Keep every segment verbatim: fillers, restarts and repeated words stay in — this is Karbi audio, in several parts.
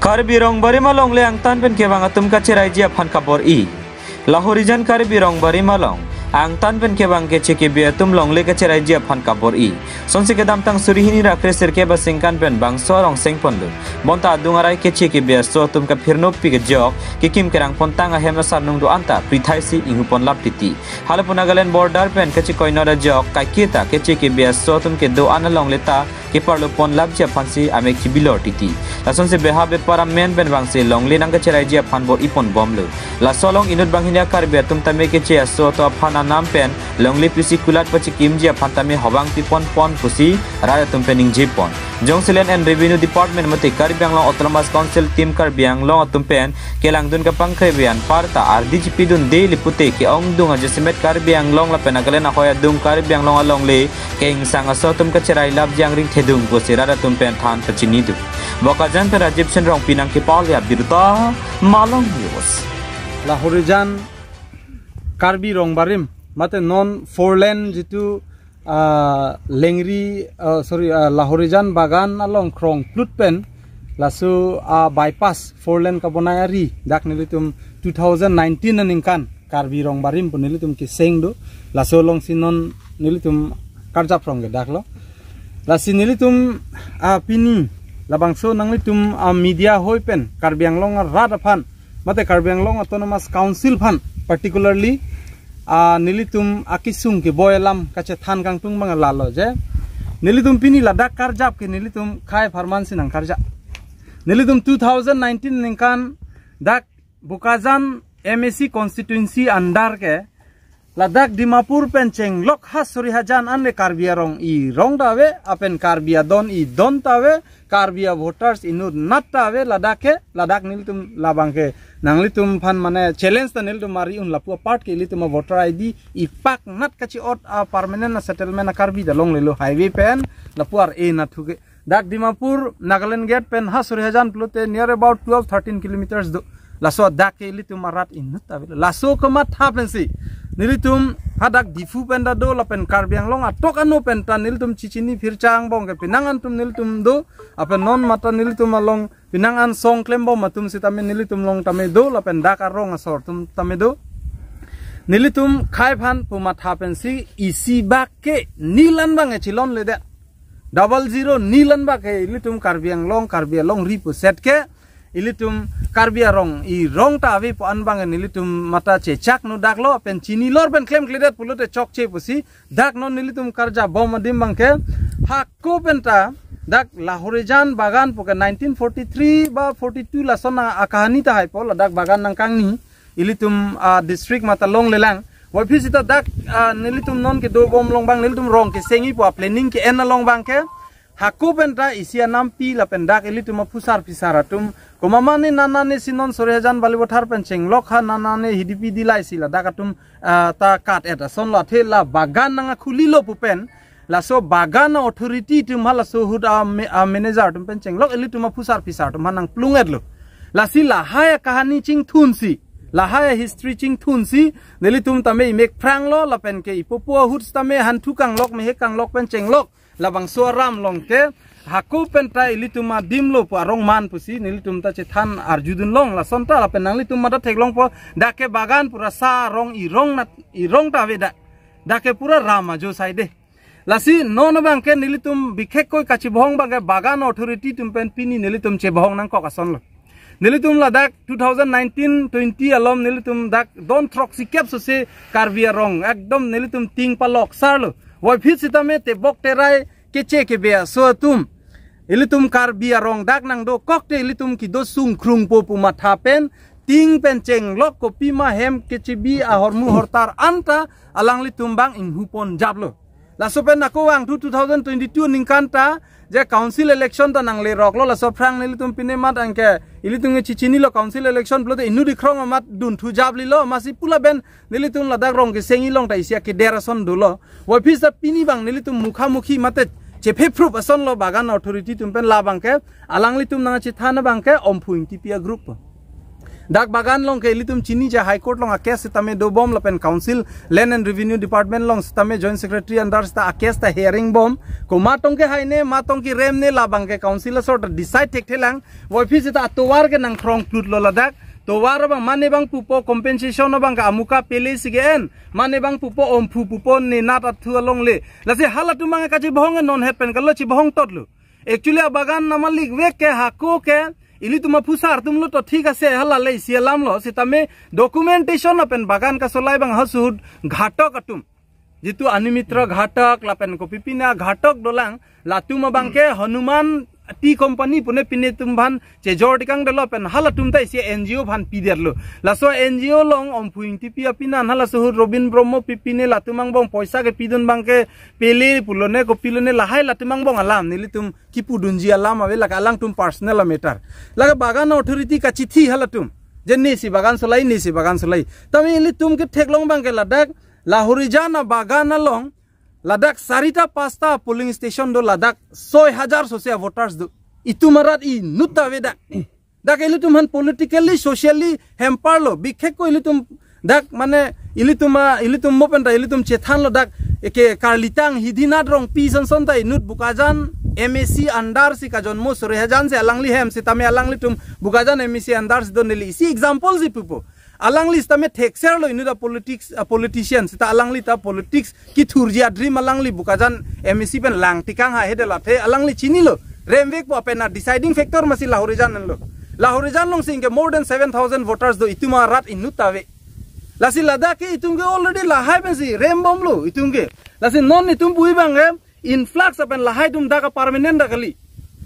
Karbi Rongbarim alongle angtan pen kevang atum kacheraiji aphan kabor-i. Lahorijan Karbi Rongbarim along angtan pen kevang K C K B atum longle kacheraiji aphan kabor-i. Sonsi kedamtang suri hini ra kre sirkep asingkan pen bangso arong sengponlo. Bonta adung arai K C K B aso atum kaphirnopi kejok, kekim kerang pontang ahem asarnung do anta prithai si inghuponlap titi. Halapu Nagaland border pen kachikoinot ajok kaiketa K C K B aso atum kedo-an alongle ta keparloponlapji aphansi amek chibilor titi. Lasonsi beha bepar amen pen vangsi longle nangkacheraiji aphan bor-iponbomlo. Laso along inut banghini a-Karbi atum tame K C aso atum aphan anam pen longle pisi kulat pachikimji aphan tame hobang piponpon pusi rat atum pen ningjepon. Jongsi Land and Revenue Department mate Karbi Anglong Autonomous Council Team Karbi Anglong atum pen kelangdun kapangkre-ve anparta ardi chipidunde le pute ke-ongdung ajasemet Karbi Anglong lapen Nagaland ahoi adung Karbi Anglong alongle ke-ingsang aso atum kacherailapji angring thedung pusi rat atum pen than pachinidun. Bokajan pen Rajiv Singh Rongpi nangkepale abirta Malong News. Lahorijan Karbi Rongbarim mate non four lane jitu ah, Lengri, ah, sorry, ah, Lahorijan Bagan along krong plut pen laso, ah, bypass four lane kabonai ari dak nelitum two thousand nineteen aningkan Karbi Rongbarim pu nelitum keseng do. Laso alongsi non nelitum karjap rong ke daklo. Lasi nelitum, ah, pini labangso nanglitum, ah, media hoi pen Karbi Anglong arat aphan mate Karbi Anglong Autonomous Council aphan particularly, ah, nelitum akesung keboi alam kachethan kangtung abang lalo je nelitum pini ladak karjap ke nelitum khei apharman si nangkarjap. Nelitum two thousand nineteen aningkan dak Bokajan M A C constituency under ke ladak Dimapur pen chenglok ha suri hajan an le Karbi arong irong ta ave, apen Karbi adon idon ta ave, Karbi a-voters inutnat ta ave, ladak ke, ladak nelitum labang ke nanglitum aphan mane challenge ta nelitum mari un, lapu apart ke ilitum a-voter I D ipaknat kachi-ot a-permanent a-settlement a-Karbi ta longlelo highway pen, lapu ar-e nathu ke. Dak Dimapur, Nagaland gate pen ha suri hajan pulote near about twelve thirteen kilometers do. Laso dak ke ilitum arat inut ta avelo. Laso kematha pensi nelitum hadak Diphu pen ta do lapen Karbi Anglong atok ano pen ta nelitum chichini phirchang bong ke penang an atum nelitum do. Apen non mata nelitum along penang an song klembom atum sitame nelitum along tame do lapen dak arong asor atum tame do. Nelitum khei aphan pu matha pensi isi bak ke nilan bang e chilonledet. Double zero nilan bak ke ilitum Karbi Anglong, Karbi alongri puset ke ilitum Karbi arong irong ta ave pu an bang nelitum mata chechak nu daklo, pen chinilor pen klemkledet pulote chokche pusi dak non nelitum karjap bom adim bang ke hako pen ta dak Lahorijan Bagan pu ke nineteen forty-three ba forty-two lason akahani ta haipo, ladak bagan nangkangni ilitum, ah, district mata longlelang. Wai phi sita dak, ah, nelitum non kedo bom along bang nelitum rong keseng-i pu a-planning ke-en along bang ke hako pen ta isi anampi lapen dak ilitum aphusar phisar atum komat mane nanane si non suri hajan Balipathar pen chenglok ha nanane Hidipi Dillai si ladak atum, ah, ta kat-et ason lo athe la bagan nangkhulilo pu pen laso bagan authority atum ha laso ahut a-ma-, a-manager atum pen chenglok ilitum aphusar phisar atum ha nangplung-etlo. Lasi lahai akahani chingthunsi, lahai history chingthunsi nelitum tame imek phranglo lapen ke ipopo ahut tame hanthu kanglok mehek kanglok pen chenglok labangso aram along ke hako pen ta ilitum adim lo pu arong man pusi nelitum ta chethan arjudun long lason ta lapen nanglitum mata theklongpo dak ke bagan pura sa arong irong nat irong ta ave dak. Dak ke pura ram ajo sai de. Lasi non bang ke nelitum bikhek koi kachibohong bang ke bagan authority atum pen pini nelitum chebohong nangkok ason lo. Nelitum ladak two thousand nineteen twenty alom nelitum dak don throk sikep sose Karbi arong ekdom nelitum ting palok sar lo. Wai phi sitame tebok terai K C K B aso atum ilitum Karbi arong dak nangdo kokte ilitum kedo sungkrungpo pu matha pen ting pen chenglok kopima hem kechebi ahormu hortar anta alanglitum bang inghuponjaplo. Laso pen ako vangthu two thousand twenty-two aningkan ta je council election ta nangleroklo, laso aphrang nelitum pine mat anke ilitum chichinilo council election pulote inut ikrong amat dunthu japlilo, masi pu lapen nelitum ladak rong keseng-i along ta isi akeder ason dolo. Wai phi sa pini bang nelitum mukhamukhi mate chephe phrup ason lo bagan authority atum pen labang ke alanglitum nangchethan abang ke Omphu Ingtipi a-group. Dak bagan along ke ilitum chini ja High Court along a-case sitame dobom lapen Council Land and Revenue Department along sitame Joint Secretary under sita a-case ta hearing bom. Komat tong kehai ne, mat tong kerem ne, labang ke Council asor ta decide thekthelang. Voiphit sita atovar ke nangthrong plut lo ladak. Tovar abang mane abang pupo, compensation abang ke amuka pele si ke-en. Mane abang pupo, omphu pupo, ne nat athu alongle. Lasi halatum abang kachibohong non het pen kalo chibohong totlo. Actually, abagan namalik vek ke hako ke, ilitum aphusar atumlo to thik ase, hala le isi alamlo, sitame documentation lapen bagan kasolai abang hasuhut ghatok atum. Jitu Animitra ghatok lapen kopipine ghatok dolang, latum abang ke Hanuman Tea Company pune pine atum aphan chejor tikang detlo pen halatum ta isi N G O aphan pidetlo. Laso N G O along Omphu Ingtipi apinan hala suhut Robin Brahmo pipine latum angbong poisa kepidun abang ke pele pulone kopilone lahai latum angbong alam nelitum kipudunji alam ave, lake alangtum personal matter. Lake bagan authority kachithi halatum. Je nesi bagan solai, nesi bagan solai. Tame ilitum ketheklong abang ke ladak, Lahorijan abagan along, ladak sarita pasta polling station do, ladak soi hajar sose voters do. Itum arat inut ta ave dak. Dak ilitum aphan politically, socially hamper lo. Bikhek ko ilitum dak mane ilitum a, ilitum mo pen ta ilitum chethanlo dak eke Karlitang Hidinat Rongpi sonson ta inut Bokajan M A C under si kajonmo sore hajan si alangli hem sitame alanglitum Bokajan M A C under si do neli isi example si pupo. Alangli sitame thekser lo inut a politics, a politician sita alangli ta politics kithurji a-dream alangli Bokajan M A C pen lang tikang ha hede lathe alangli chinilo. Remvekpo pen a deciding factor masi Lahorijan lo. Lahorijan along si ke more than seven thousand voters do, itum arat inut ta ave. Lasi ladak ke itum ke already lahai pensi rembomlo itum ke. Lasi non itum pu-i abang ke influx apen lahai atum dak permanent ta kali.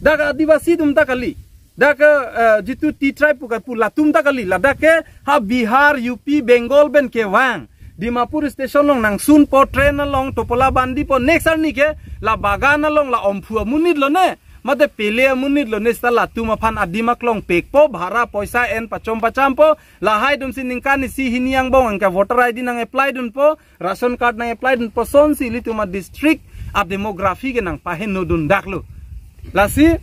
Dak Adivasi atum ta kali. Dak, eh, jitu Tea Tribe pu ka pu latum ta kali. Ladak ke ha Bihar, U P, Bengal pen kevang Dimapur station along nangsunpo, train along Topalabandi po, next arni ke la bagan along la Omphu amonit lone, mate pele amonit lone, sita latum aphan adim aklong pekpo, bhara poisa en pachom pachampo, lahai atum si ningkan isi hini angbong angke voter I D nang apply dunpo, ration card nang apply dunpo, sonsi ilitum a district a demography ke nangpaheno dun daklo. Lasi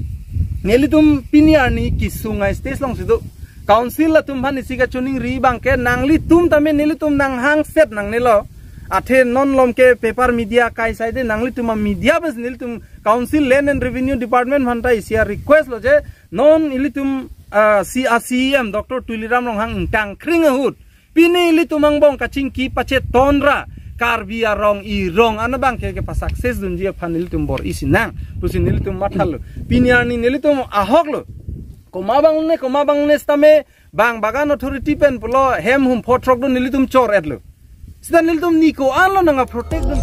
nelitum pini arni kesung a-stage along si do. Council atum aphan isi kachiningri abang ke nanglitum tame nelitum nanghangset nangnelo. Athe non malom ke paper media kai sai de, nanglitum a media bes nelitum Council Land and Revenue Department aphan ta isi a-request lo je non ilitum, ah, C, a C E M Doctor Tuliram Ronghang ingtang kring ahut pini ilitum angbong kachingki pacheton ra Karbi arong irong an abang ke kepa-success dunji aphan nelitum bor-i sinang pusi nelitum mathalo. Pini arni nelitum ahok lo. Komat abang ne, komat abang ne sitame bang bagan authority pen pulo hem hum photrok do, nelitum chor-etlo. Sita nelitum ni ko-an lo nang a-protect dun.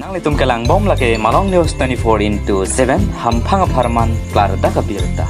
Nanglitum kelangbom lake Malong News twenty-four into seven, hamphang apharman klardak abirta.